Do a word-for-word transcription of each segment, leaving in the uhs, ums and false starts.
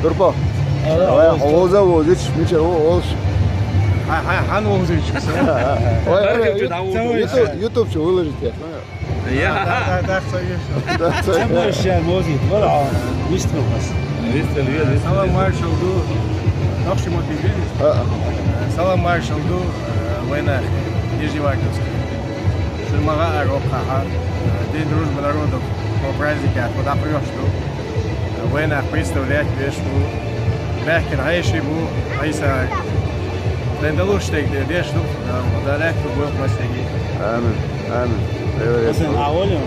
Турпо. Ала, Давай, ала. Хоза возич, мича, о, олш. Хьа, хьа, хьан возич. Ой, ара, Ютуб чу, ю-, давай. Ютуб, Ютуб чу выложить я. Я. Да, да, да, всё есть. Да, всё. Чё будешь сейчас возить? Вот, а, выстрел вас. Выстрел, выстрел. Салам маршал ду. Нохши мотивируешь? А. Салам маршал ду, э, война, Нижневартовский. Шуна магӀа ара воккхагӀа, День дружбы народов, по празднике, куда прёшь, ну, вайнах представлять веш бу, баьхкина Ӏайши бу, Ӏайса. Тхайн далуш стаг де деш ду, да, лаьтта бу массаги. Амин, амин. Хасан, а оли, ма?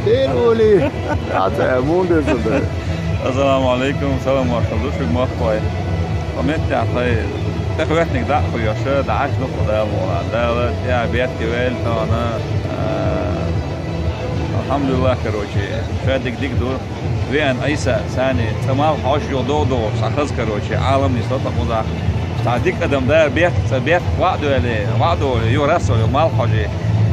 Тер оли. А та мун деза да. Ассаламу алейкум, салам маршал ду шуга, махкой. Хьо меттехь тхай тӀехӀоьттинарг дӀа а хьоьжуш, дӀа Ӏаш ду-кх Дала мукъалахь. Дала тӀехь бетта ваьлла тхуна, а, алхьамдулиллахӀ, короче, ша дика-дика ду. Веана Ӏийса, царна цкъа малх хьожуш йолу догӀу догӀуш, цхьа хаза, короче, Ӏалам нисло тхан кхузахь. Цхьа дика адам дара, бетта, цкъа бетта ваӀ а доьлий, ваӀ а долий, юха расс а волий, малх хьожий.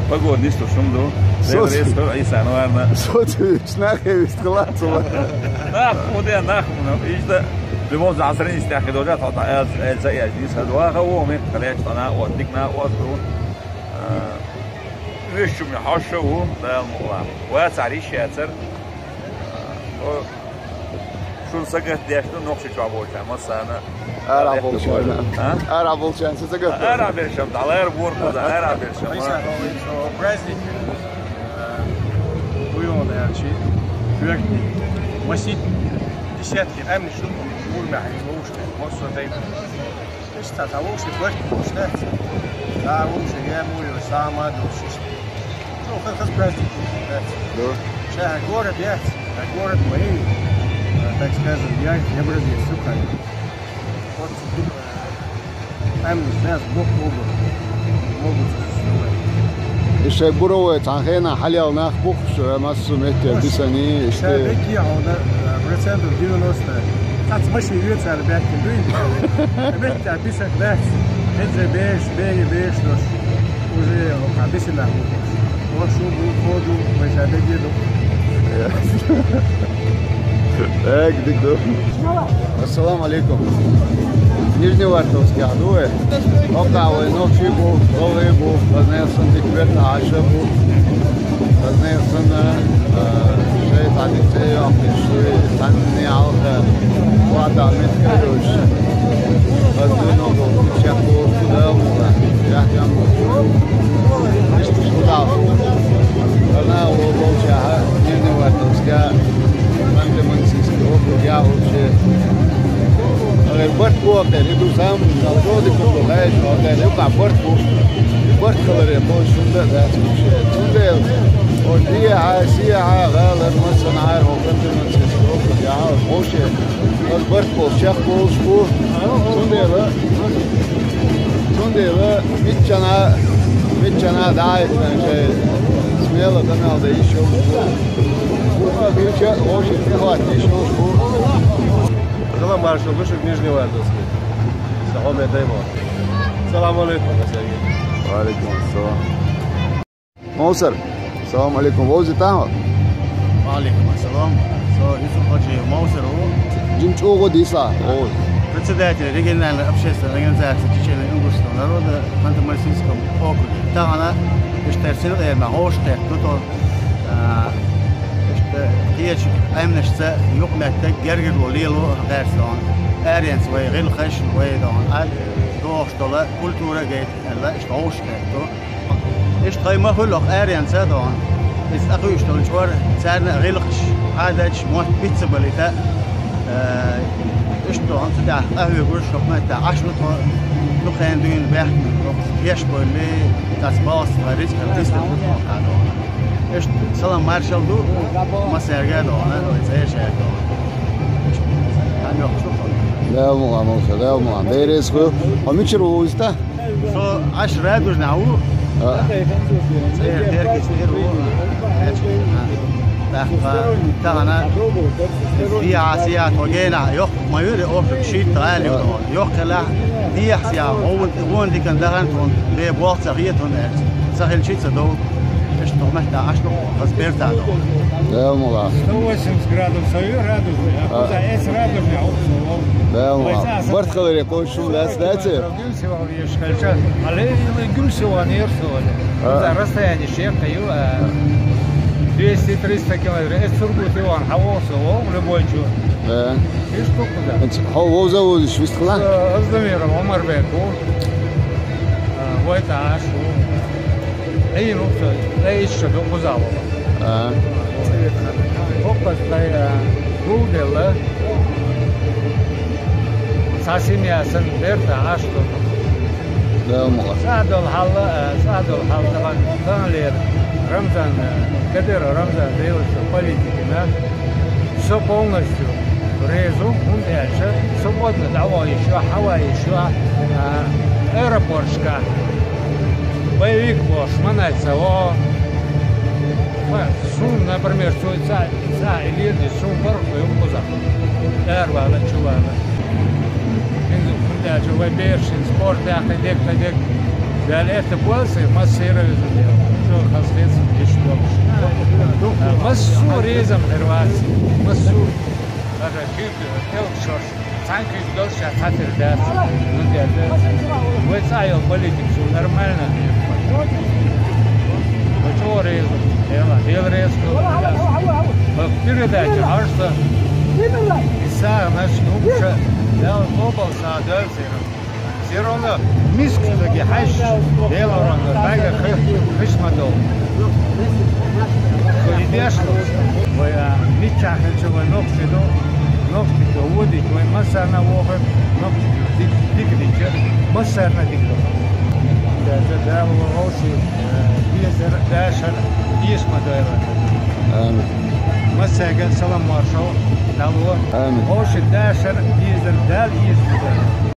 Пагора нислуш хӀума ду. Дела реза хуьлда Ӏийсана варна. Соцу вуьйцу нахе вистхила ца вара. Нах, хӀун де нах, ну, иштта, любом зӀасарин истехь хи дожа, тхо тӀа аьлла, аьлла ца аьлла, дийца ду, аха, вон мехкалеш, тхо накъост, дика накъост ду. А, уьш чу ма хьош а ву, Дала мукъалахь. Вацахь йиш яцара. А, о, шуна сагатдеш ду, нохчи чохь болчарна массарна. Арахь болчарна. А? Арахь болчарна ца сагатдеш. Арахь бершам, дӀалара бора кхуза, арахь бершам. Ӏийса, со праздник, э, буйон аьлчи, коьртни, масит, десятки, амни шу, ур мехь, ловушка, массо тайпа. Иштта цхьа вовшийн барт болуш дац. Цхьа вовшийн гермо йолуш, цхьа ма долуш иштта. Ну, хаза, хаза праздник болуш дац. Да. Ша хьан город яц, хьан город моей, так скажем, я не образец, всё правильно. Вот, э, там, знаешь, Бог могут, могут существовать. И шайн буровой цхьана хенахь хьалел нах бу-кх, ша массо а метте бисани, иштта. Ша веккхий хьуна, э, процентов девяносто. Цхьацца машин вен цара баьхкина дуй. Метте бисах дац. Хьенца беш, беге беш дош. Уже, оха, бисина хӀума. Оха шу бу, кхо ду, вай ша беге ду. Эг, дик ду. Ассаламу алейкум. Нижневартовский ахь ду вай? Хьокха вай нохчий бу, гӀалгӀай бу, хазна санна дика бетта Ӏаш а бу. Хазна санна, а, шайн цхьа дика цӀе йоккхуш, шуьйра цхьанне хьалха, вада меттиг а йолуш. Хазна ногу, чекхволуш ду Дала мукъалахь. Яхь-яхь бу. Иштта шу Дала. Хазна вон болчахьа, Нижневартовская, Ханты-Мансийский округ, я вообще. Ага, барт бу аьлла, и ду сам, там, доди куку, знаешь, вот, и ду там барт бу. Барт хиларе, бо шунда, да, вообще. Цундела, вот, дехьа, сехьа, гӀалар, массанхьара, хӀокху Ханты-Мансийский округ, я, вообще. Ас барт болуш, чекхболуш бу. Цундела, цундела, миччана, миччана дӀа а хӀиттина, шайн смело къамел дан йиш йолуш бу. Бу а хилча, вовшийн тӀехӀотта йиш йолуш бу. Салам маршал ду шуьга, Нижневартовский. Сахьо ме даймо. Салам алейкум, Сергей. Ва алейкум ассалам. Мовсар, салам алейкум. Вовзийтахьа? Ва алейкум ассалам. Со Юсуп-Хаджиев Мовсар ву. Жим чӀогӀа дийсла. О. Председатель региональной общественной организации Чечено-Ингушского народа в Ханты-Мансийском округе. Тахана иштта синкъерма хӀош тхетта ду тхо, а, иштта кхечу къаьмнашца юкъаметтиг гергарло лело гӀерташ дохьан. Аренца вай гӀиллакхаш, вай дохьан, а, дохуш долу культура гайта аьлла, иштта хӀош тхетта ду. Иштта хай ма хуьлу аренца а дохьан. Иза тӀекхуьйсуш долу чкъор, царна а гӀиллакхаш, Ӏадаташ, мотт биц ца балийта, э, иштта дохьан цу тӀехь къахьоьгуш, хӀокху меттехь Ӏаш ма тхо, дукха хан дуьйна баьхкина, хӀокху еш бевлли, цац балхаца тхайн рицкъ хила дистина ду тхо хьан дохьан. Иштта салам маршалла ду, массаьрга а дохьан, вай цӀерашка а дохьан. Иштта, хьан йоккхуш ду тхо? Дала мукъ лахь, Мовсар, Дала мукъ лахь. Дела реза хуьлда. Хьо мичара ву вовзийтахь? Со Ӏаш Радужна ву. А. ЦӀера Теркис тӀера ву. ТӀаккха тахана дехьа-сехьа тхо генахь йоккха ма юьра, оха шийтта гӀала ю тхуна. Йоккха хилахь, дехьа-сехьа гӀо-, гӀо диканна дахана тхуна, бен болх ца хета тхуна аьлла. Ца хилча а ца довла. Иштта хӀама да, аш ду, хаза бертаду. Да, мула. Сто восемьдесят градусов, и радужный, а А. куда эс радужный, а вот всё. Да, мула. Барт хиларе кхойш шун лаьцна дац? Гуьмсеван еш хилча, але или Гуьмсеван ер со. А. За расстояние шекка ю, а, двести-триста километров. Эс Сургут Иван, хьавогӀу со, вогӀу, любой чу. Да. Ишта куда? Хьо вовза вовзаш вистхила? Э, Аздамиров Омарбек ву. Э, вай тӀа аш ву. Ай, ну, всё, ай, ишта ду куза вала. А. Хоппас дай, а, гулделла. Са семья сан берта аш ду. Да, мула. Садол хьалла, а, садол хьалла таган, таган лер. Рамзан, а, Кадыров Рамзан девушка политикина. Со полностью реза ву, хӀунда аьлча, со бадна дӀаваха йиш ю, хьаваха йиш ю, а, аэропорташка боевик волуш ма ца вогӀу. Ма, суна, например, цо цхьа, цхьа и леладе, суна паргӀато ю кхузахь. Аравала, чувала. ХӀунда аьлча вай бераш шин спорт яккхий дегта дег. Дала этта боьлса, массера везан дела. Чо хаза хеза, иштта долуш. Массо а реза хир вац. Массо а. Даже куьйга, кӀелгашош, цхьаьна куьйга долуш, ша цхьатера дац. Ну, де, де. Вай цхьа йолу политик, цо нормально. Вай чӀогӀа реза. Дела, дела реза. Передача, хьажа. И сагӀанаш, ну, ша, Дала къобал сагӀа доьлсира. Все равно мискачуьнга хьаьжча, Делан ронга, дага хи-, хиш ма долу. Со и деш ду. Вай, а, миччахь хилча вай нохчий ду, нохчий ду, водить вай массарна вохур, нохчий дика, дика дича, массарна дика ду. Да, да, да, вовши, э, безар, дашар, ийс ма дойла. Амин. Массаьрга салам маршо, дало. Амин. Вовши дашар, безар, Дала ийс ма дойла.